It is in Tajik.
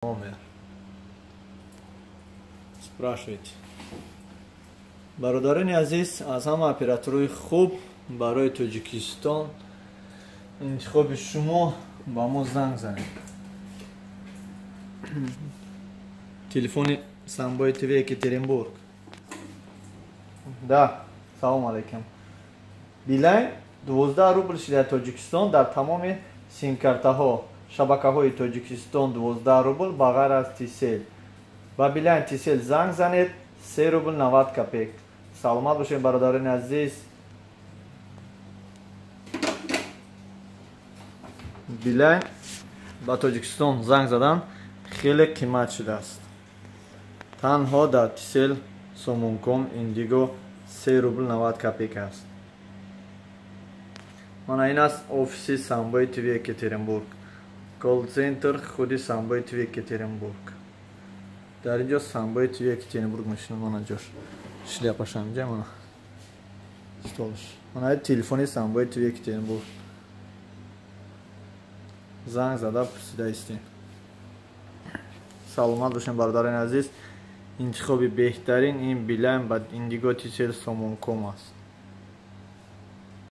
Номер. Спрашивайте. Бародарони азиз, аз ҳама операторҳои хуб барои Тоҷикистон интихоби шумо, ба мо занг занед. Телефони Самбои ТВ Екатеринбург. Да, салом алейкум. Билайн 12 рубл шуда Тоҷикистон дар тамоми симкартаҳо, шабакаҳои Тоҷикистон 12 рубл, ба ғайр аз Тисел. Ба Билайн, Тисел занг занед, 3 рубл 90 копеек. Саломат бошед, бародарони азиз. Билайн ба Тоҷикистон занг задан хеле қимат шудааст. Танҳо дар Тисел, Сомонком, Индиго 3 рубл 90 копеек аст. Мана ин аст офиси Самбои ТВ Екатеринбург, колл-центр худи Самбои ТВ Екатеринбург. Дар ин ҷо Самбои ТВ Екатеринбург мешинад. Мана ҷош, шляпашам инҷа, мана столш, мана телефони Самбои ТВ Екатеринбург. Занг зада пурсида истем. Саломат бошем, бародарони азиз. Интихоби беҳтарин ин Билайн ба Индиго, Тисел, Сомонком аст.